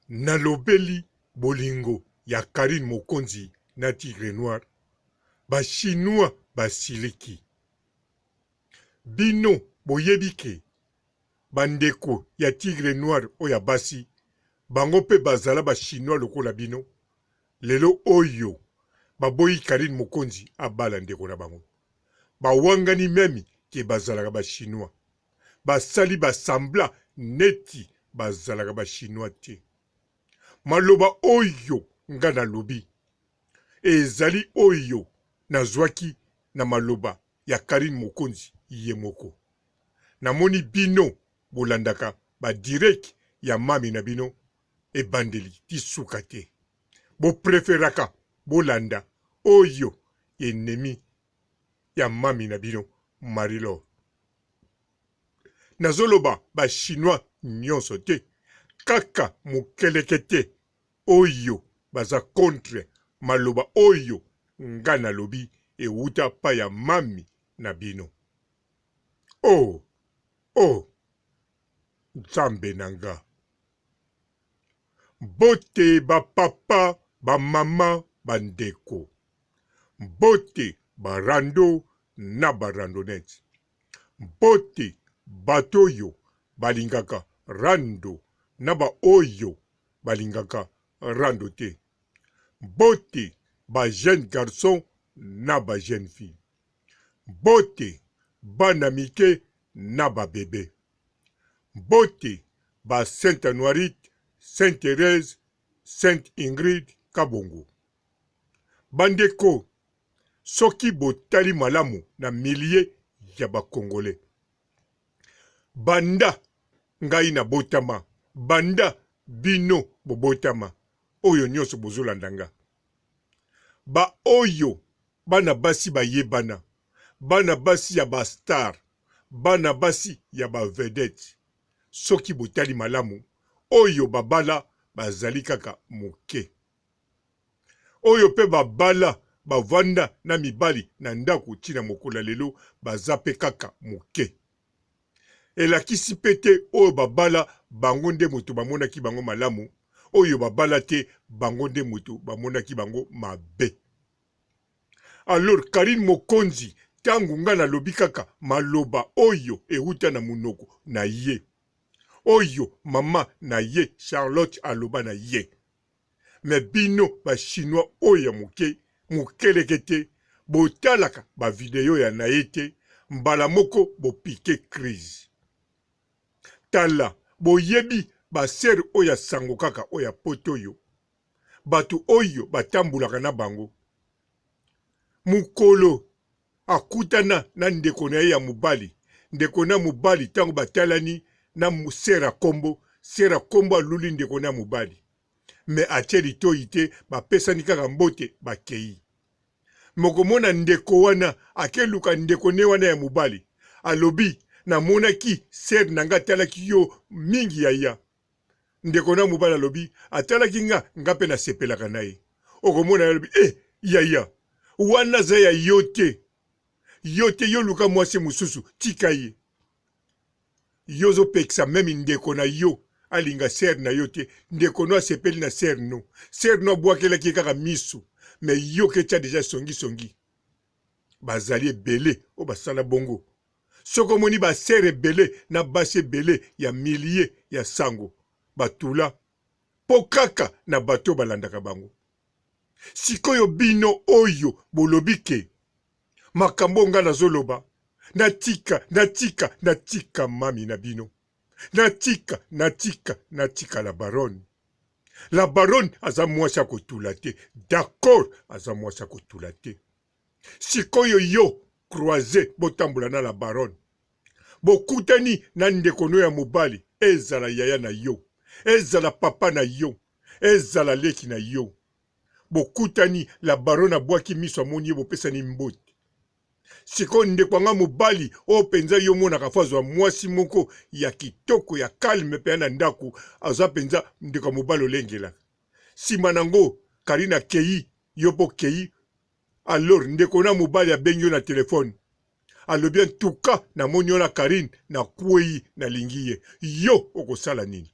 Nalobeli bolingo ya Carine Mokonzi na Tigre Noir, ba chinois basiliki. Bino boyebi ke ba ndeko ya Tigre Noir oyo ya basi bango pe bazala ba chinois lokola bino, lelo oyo baboyi Carine Mokonzi abala ndeko na bango. Bawangani meme ke bazalaka ba chinois. Basali ba semblant neti bazalaka ba chinois te. Maloba oyo nga nalobi ezali oyo nazwaki na maloba ya Carine Mokonzi ye moko. Namoni bino bolandaka ba direct ya mamy na bino ebandeli ti suka te. Bo preferaka bolanda oyo ennemi ya mamy na bino Marie Laure. Nazoloba ba chinois nionso te, kaka mukelekete oyo baza contre maloba oyo nga nalobi ewuta pa ya mamy na bino. Oh! Oh! Nzambe na nga! Mbote ba papa, ba mama, ba ndeko. Mbote ba rando na ba randonnettes. Mbote bato oyo balingaka rando na ba oyo balingaka rando te. Mbote ba jeunes garçons na ba jeunes filles. Mbote bana mike na ba bebes. Mbote ba Sainte Anuarite, Sainte Therèse, Sainte Ingrid Kabongo. Bandeko, soki botali malamu na milieu ya ba Congolais, banda ngai nabotama, banda bino bobotama, oyo nionso bozolanda nga, ba oyo bana basi bayebana, bana basi ya ba stars, bana basi ya ba vedettes, soki botali malamu, oyo babala bazali kaka moke. Oyo pe babala bavanda na mibali na ndaku ti na mokolo ya lelo baza pe kaka moke. Elakisi pe te oyo babala bango nde moto bamonaki bango malamu, oyo babala te bango nde moto bamonaki bango mabe. Alors Carine Mokonzi tangu nga nalobi kaka maloba oyo ewuta na munoko na ye, oyo mama na ye Charlotte aloba na ye, mais bino ba chinois oyo ya muke mukelekete botalaka ba video ya naye te mbala moko bo pique crise. Tala boyebi ba sœur oyo ya sango kaka oyo ya poto oyo bato oyo batambolaka na bango. Mokolo akutana na ndeko na ye ya mobali, ndeko na mobali ntango batalani na sera kombo, sera kombo aluli ndeko na mobali me atie litoyi te, bapesani kaka mbote bakei. Mokomona ndeko wana akeluka ndeko ne wana ya mobali, alobi namonaki sere na nga atalaki yo mingi yaya. Ndeko na mobali alobi atalaki nga, nga pe nasepelaka na ye. Okomona ye alobi eh yaya wana aza ya yo te, yo te yo luka mwasi mosusu tika ye. Yo ozopekisa meme ndeko na yo alinga sœur na yo te, ndeko no asepeli na sœur no, sœur no abwakelaki ye kaka misu mais yo ketia dejà songi songi. Bazali ebele oyo basala bongo. Soki omoni ba sœur ebele na basi ebele ya milieu ya sango batula po kaka na bato oyo balandaka bango. Sikoyo bino oyo bolobi ke makambo oyo nga nazoloba natika natika natika mami na bino natika natika natika la baronne. La baronne aza mwasi ya kotula te, d'accord aza mwasi ya kotula te. Sikoyo yo croise botambola na la baronne bokutani na ndeko no ya mobali ezala yaya na yo ezala papa na yo ezala leki na yo bokutani la baronne abwaki miso amoni ye bopesani mbote sikoyo ndeko yanga mobali oyo mpenza yo omonaka fo azwa mwasi moko ya kitoko ya calme mpenza na ndako aza mpenza ndeko ya mobali olengelaka nsima nango Karine akei yo mpe okei alors ndeko na mobali abengi yo na telefone alobi en tout cas namoni yo na Karine nakwei nalingi ye yo okosala nini?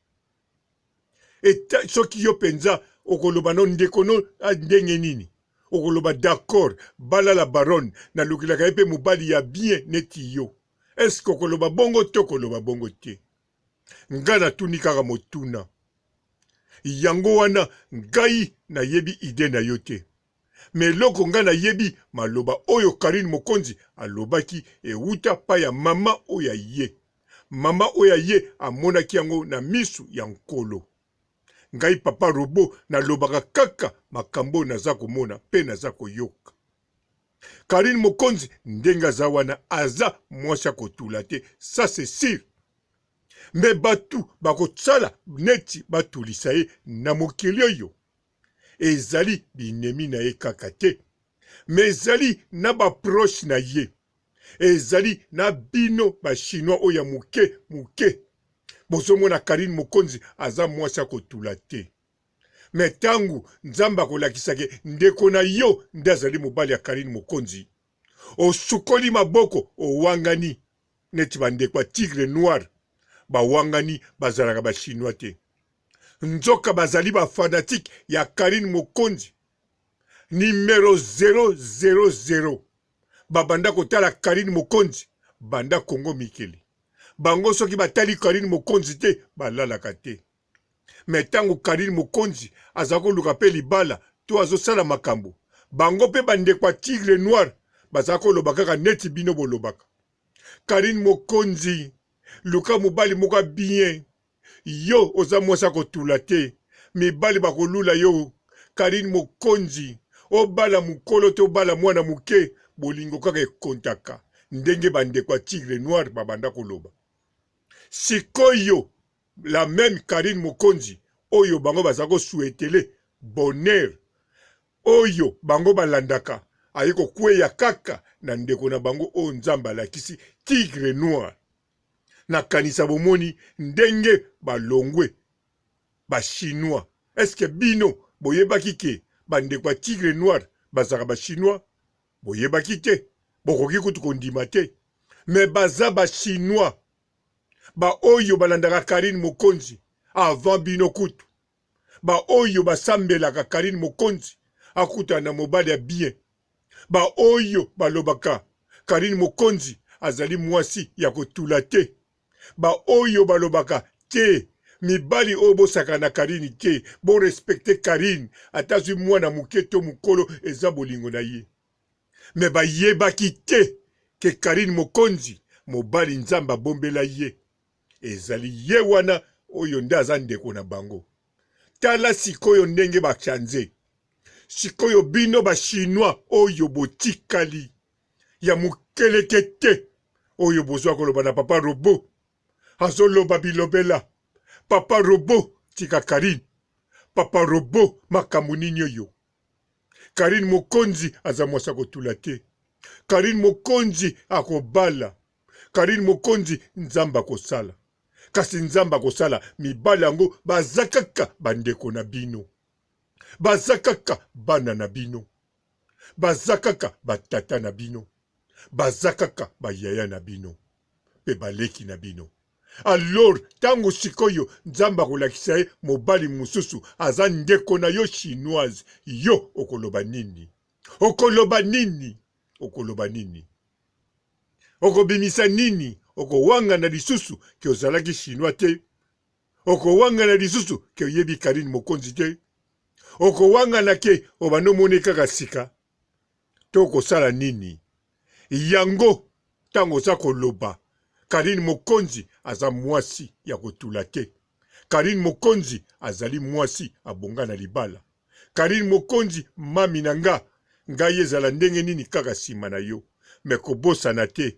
Eta, soki yo mpenza okoloba no ndeko no ndenge nini okoloba d'accord bala la baronne nalukelaka ye mpe mobali ya bien neti yo eske okoloba bongo to okoloba bongo te nga natuni kaka motuna yango wana ngai nayebi ide na yo te me eloko ngai nayebi maloba oyo Carine Mokonzi alobaki ewuta pa ya mama oyo aye mama oyo aye amonaki yango na misu ya Nkolo. Ngai papa robot nalobaka kaka makambo oyo naza komona pe naza koyoka. Carine Mokonzi ndenge aza wana aza mwasi ya kotula te ça c'est sur. Me batu bakosala neti batulisa ye na mokili oyo ezali binemi na ye kaka te me ezali na ba proche na ye ezali na bino ba chinois oyo ya moke moke bozomona Carine Mokonzi aza mwasi ya kotula te me tangu Nzambe akolakisa ke ndeko na yo nde azali mobali ya Carine Mokonzi osukoli maboko owangani neti bandeko ya Tigre Noir bawangani bazalaka ba chinois te nzoka bazali ba fanatique ya Carine Mokonzi numero 000 babanda kotala Carine Mokonzi banda Congo mikili bango soki batali Carine Mokonzi te balalaka te me ntango Carine Mokonzi aza koluka mpe libala to azosala makambo bango mpe bandeko ya Tigre Noir baza koloba kaka neti bino bolobaka Carine Mokonzi luka mobali moko ya bien Yo oza mwasi ya kotula te mibali bakolula yo Carine mokonzi obala mukolo te obala mwana muke bolingo kaka ekontaka ndenge ba ndeko ya tigre noir babanda koloba sikoyo la meme Carine mokonzi oyo bango baza ko souhaitele bonheur oyo bango balandaka aye kokweya kaka na ndeko na bango oyo Nzambe alakisi tigre noir Nakanisa bomoni ndenge balongwe ba chinois. Est ce que bino boyebaki ke ba ndeko ya tigre noir bazalaka ba chinois? Boyebaki te, bokoki kutu kondima te. Mais baza ba chinois. Ba oyo balandaka Carine Mokonzi avant bino kutu. Ba oyo basambelaka Carine Mokonzi akutana na mobali ya bien. Ba oyo balobaka Carine Mokonzi azali mwasi ya kotula te. Ba oyo balobaka te mibali oyo bosakana na Carine te, bo respecter Carine ata azwi mwana moke to mokolo eza bolingo na ye. Mais bayebaki te ke Carine Mokonzi mobali Nzambe abombela ye ezali ye wana oyo nde aza ndeko na bango. Tala sikoyo ndenge ba change. Sikoyo bino ba chinois oyo botikali ya mukeleke te oyo bozwa koloba na papa robot azoloba bilobela papa robot tika Carine papa robot makambo nini oyo Carine mokonzi aza mwasi akotula te Carine mokonzi akobala Carine mokonzi nzambe akosala kasi nzambe akosala mibali yango baza kaka bandeko na bino baza kaka bana na bino baza kaka batata na bino baza kaka bayaya na bino mpe baleki na bino alors ntango sikoyo nzambe akolakisa ye mobali mosusu aza ndeko na yo chinoise yo okoloba nini okoloba nini okoloba nini okobimisa nini okowangana lisusu ke ozalaki chinois te okowangana lisusu ke oyebi karine mokonzi te okowangana ke obanda omoni kaka sika to okosala nini yango ntango oza koloba karine mokonzi aza mwasi ya kotula te karine mokonzi azali mwasi abonga na libala karine mokonzi mami na nga ngai ezala ndenge nini kaka nsima na yo me kobosana te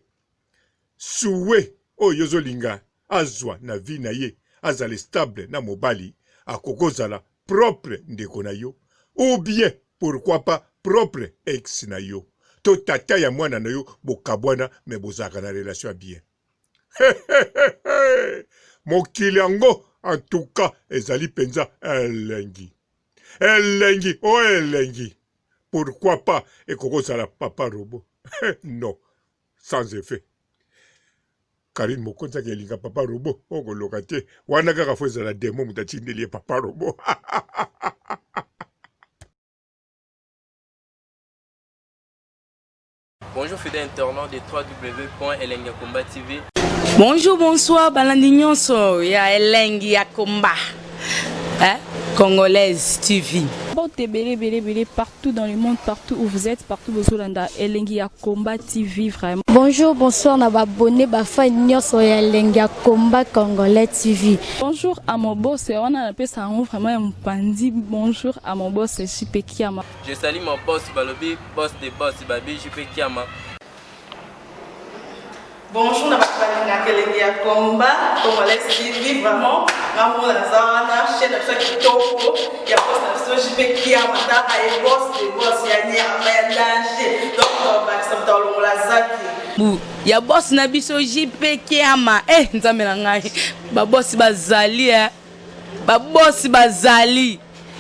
Souhait oyo ozolinga azwa na vie na ye azala stable na mobali akokozala propre ndeko na yo ou bien pourquoi pas propre ex na yo to tata ya mwana na yo bokabwana mais bozalaka na relation ya bien. Mokili yango en tout cas ezali penza elengi elengi o oh elengi pourquoi pas ekokozala papa robot non sans effet. Carine Mokonzi akelinga papa robo okoloka te wana kaka fo ezala demo moto atindeli ye papa robo. Bonjour fidèles internautes de www.elengiyakomba TV. Bonjour, bonsoir, balandi nyonso ya Elengi ya Komba. Hein? Congolaise TV. Mbote ebele ebele ebele partout dans le monde, partout où vous êtes, partout bozolanda Elengi ya Combat TV vraiment. Bonjour, bonsoir na ba abonné ba fan nyonso ya Elengi ya Combat Congolais TV. Bonjour à mon boss, wana napesa yango vraiment ya mopanzi. Bonjour à mon boss JP Kiama. Je salue mon boss balobi boss de boss babi JP Kiama. Bonjour na bato balingaka elengi ya combat congolais TV vraiment nga moko naza wana chaîne na biso ya kitoko ya boss na biso JP Kiama taka ye boss de boss ya nyama ya danger donc bakisa moto alongola zaki Bu ya boss na biso JP Kiama eh nzambe na ngai ba boss bazali eh ba boss bazali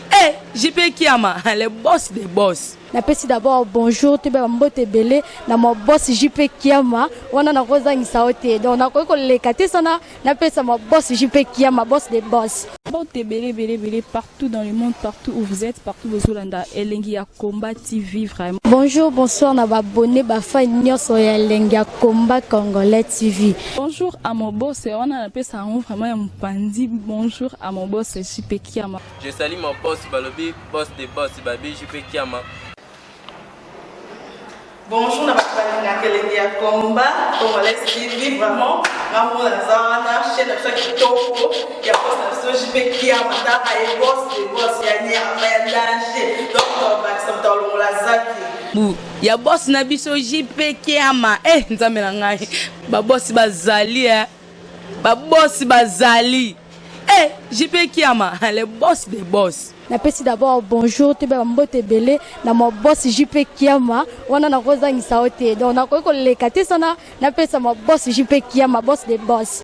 eh JP Kiama le boss des boss. Napesi d'abord bonjour toyeba ba mbote ebele na ma boss JP Kiama wana nakozangisa yo te donc nakoki koleka te sana napesa ma boss JP Kiama boss des boss. Mbote ebele ebele ebele partout dans le monde, partout où vous êtes, partout bozolanda Elengi ya Combat TV vraiment. Bonjour, bonsoir na ba abonné ba fan nyonso ya Elengi ya Combat Congolais TV. Bonjour à mon boss, wana napesa yango vraiment ya mopanzi. Bonjour à mon boss JP Kiama. Je salue mon boss balobi boss de boss babi JP Kiama. Bonjour na bato balingaka elengi ya combat congolais TV vraiment nga moko naza wana chaîne na biso ya kitoko ya boss na biso JP Kiama taka ye boss de boss ya nyama ya danger donc bakisa moto alongola zaki Bu ya boss na biso JP Kiama eh nzambe na ngai ba boss bazali eh ba boss bazali eh JP Kiama le boss des boss. Napesi d'abord bonjour toyeba ba mbote ebele na ma boss JP Kiama wana nakozangisa yo te donc nakoki koleka te sana napesa ma boss JP Kiama boss des boss.